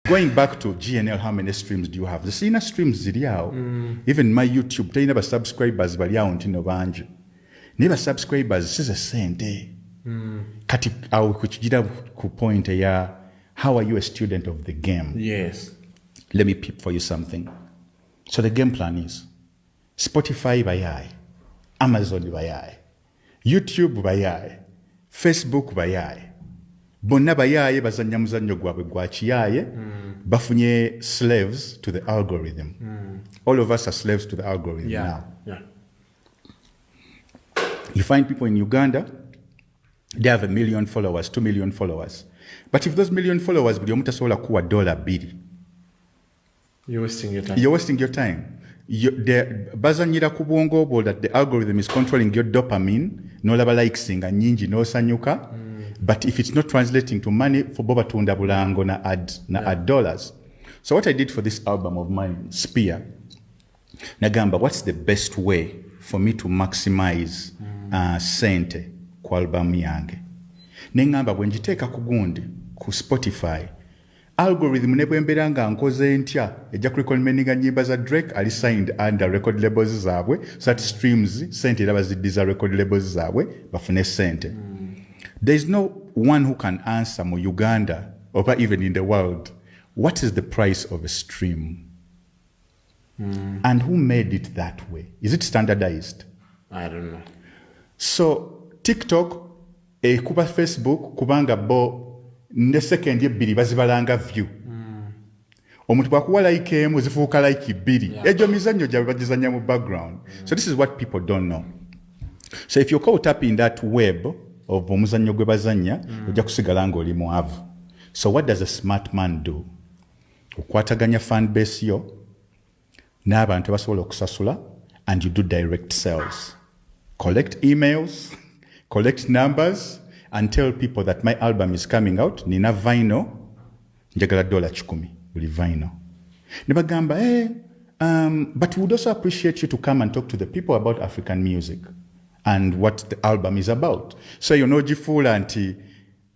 Going back to GNL, how many streams do you have? Sirina streams ziri awo. Even my YouTube talina ba subscribers bali awo ntino bangi, naye ba subscribers si ze sente. Kati awo kukigira ku point eya how are you a student of the game? Yes. Let me peep for you something. So the game plan is Spotify bayaye, Amazon bayaye, YouTube bayaye, Facebook bayaye, bonna bayaaye, bazanya muzannyo gwabwe gwa kiyaaye. Bafunye slaves to the algorithm. All of us are slaves to the algorithm. Now you find people in Uganda, they have a million followers, 2 million followers, but if those million followers buli omu tasobola kuwa $2, You're wasting your time. You're wasting your time. Bazanyira ku bwongo bwo that the algorithm is controlling your dopamine. Nolaba likes nga nyingi nosanyuka, but if it's not translating to money for bo, batunda bulango na ad, na ad dollars. So what I did for this album of mine, Spear, nagamba, what's the best way for me to maximize sente ku album yange? Neŋŋamba bwe ngiteeka ku gundi, ku Spotify, algorithm ne bwe mbeera nga nkoze ntya ejja kurecommendinga nyimba za Drake ali signed under record labels zaabwe, so that streams sente era baziddiza record labels zaabwe bafune sente. There is no one who can answer mu Uganda or even in the world what is the price of a stream and who made it that way. Is it standardized? I don't know. So TikTok ekuba Facebook kubanga bo ne second ebbiri bazibalanga view. Omuntu bwakuwa like emu zifuuka like bbiri. Egyo mizannyo gyabwe bagizanya mu background. So this is what people don't know. So if you're caught up in that web of omuzannyo gwe bazannya, ojja kusigala ng'oli mwavu. So what does a smart man do? Okwataganya fan base yo n'abantu abasobola okusasula and you do direct sales. Collect emails, collect numbers and tell people that my album is coming out, nina vinyl, njagala $100 buli vinyl. Ne bagamba, hey, but we would also appreciate you to come and talk to the people about African music and what the album is about. So eyo n'ogifuula nti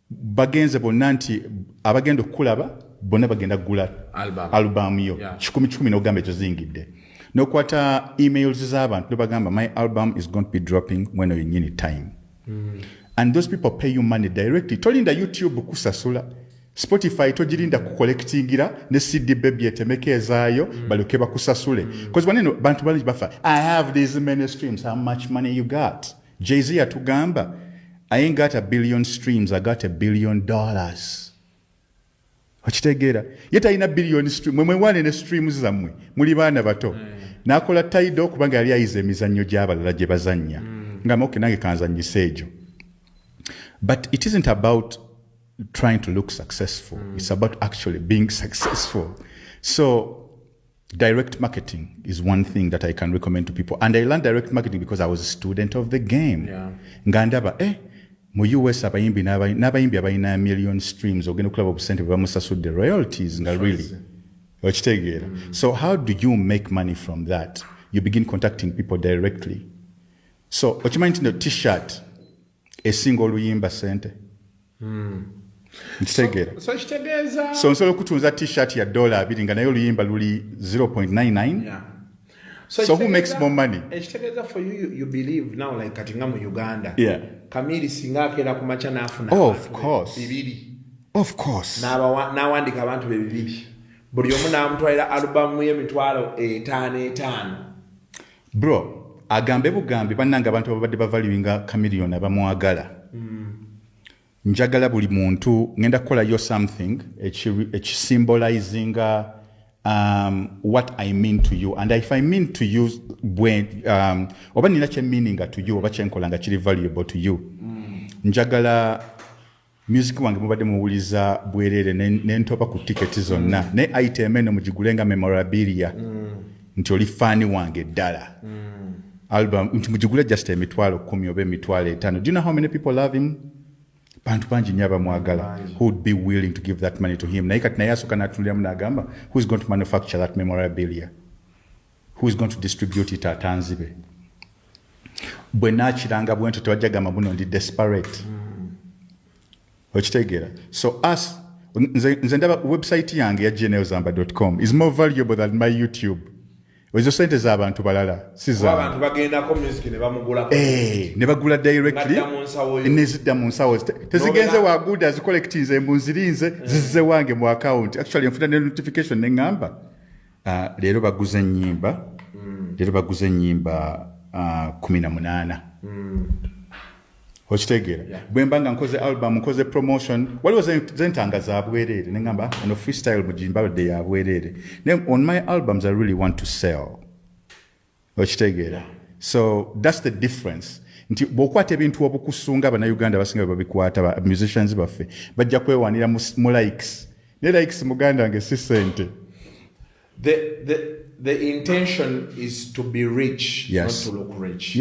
bagenze bonna, nti abagenda okukulaba bonna bagenda kugula Album. Album yo. Kikumi kikumi, n'ogamba ekyo zingidde, n'okwata emails z'abantu nobagamba, my album is going to be dropping mweno yennyini time, and those people pay you money directly. Tolinda YouTube kusasula, Spotify togirinda kucollectingira ne CD Baby etemeko ezaayo balyoke bakusasule, because waneno bantu bangi bafa, "I have these many streams." How much money you got? Jay-Z yatugamba, "I ain't got a billion streams, I got $1 billion." Okitegeera? Ye talina billion stream. Mwe mwewaane ne streams zammwe, muli baana bato. N'akola Tidal kubanga yali ayiza emizannyo gy'abalala gye bazannya, ngamba, okay, nange kanzanyise egyo. But it isn't about trying to look successful, it's about actually being successful. So direct marketing is one thing that I can recommend to people, and I learned direct marketing because I was a student of the game. Nga ndaba, mu US abayimbi n'abayimbi abalina million streams, ogenda okulaba obusente bwe bamusasudde royalties nga really, okitegeera? So how do you make money from that? You begin contacting people directly. So okimanyi nti no T-shirt esinga oluyimba sente? Nkitegeera? So kitegeeza So nsobola okutunza T-shirt ya $20 nga naye oluyimba luli 0.99. So who makes more money? Ekitegeeza for you, you believe now, like kati nga mu Uganda, Kamiri singa akeera ku makya n'afuna Oh, of abantu be course. bibiri, Of course. N'awandiika abantu be bibiri, buli omu n'amutwalira alubamu y'emitwalo 50 etaano. Bro, agambe bugambi, bannange abantu ababadde bavaluinga Chameleone abamwagala, njagala buli muntu ngenda kukolayo something ekisymbolizing what I mean to you, and if I mean to you bwe oba nina kye to you oba kyenkola nga kiri valuable to you, njagala music wange mubadde muwuliza bwereere nentoba ku tiketi zonna, ne item eno mugigule nga memorabilia nti oli fan wange ddala. Album nti mugigule just 10,000 oba 50,000. Do you know how many people love him? Bantu bangi nnyo abamwagala who would be willing to give that money to him. Naye kati naye asooka n'atunuliramu n'agamba, who is going to manufacture that memorabilia? Who is going to distribute it? Atanzibe bwe naakiranga bwe ntyo tewajja gamba buno ndi desperate. Okitegeera? So us, Nze ndaba website yange ya gnlzamba.com is more valuable than my YouTube. Ezo sente z'abantu balala, si Kuba zange. Abantu bagendako music ne bamugulako. Eh, ne bagula directly. Ngadda mu nsawo yo. Nezidda mu nsawo. Tezigenze N'obeera- waguda azicollectinze mbu nzirinze zizze wange mu account. Actually, nfuna ne notification neŋŋamba, "Ah, leero baguze ennyimba, leero baguze ennyimba 18." Okitegeera? Bwe mba nga nkoze album, nkoze promotion, waliwo zentanga za bwereere neŋŋamba eno freestyle mugimbadde ya bwereere. Naye on my albums I really want to sell. Okitegeera? So that's the difference, nti bw'okwata ebintu obukusunga, Abannayuganda abasinga bwe babikwata, ba musicians baffe bajja kwewanira mu likes, ne likes, muganda wange, si sente. The intention is to be rich, not to look rich.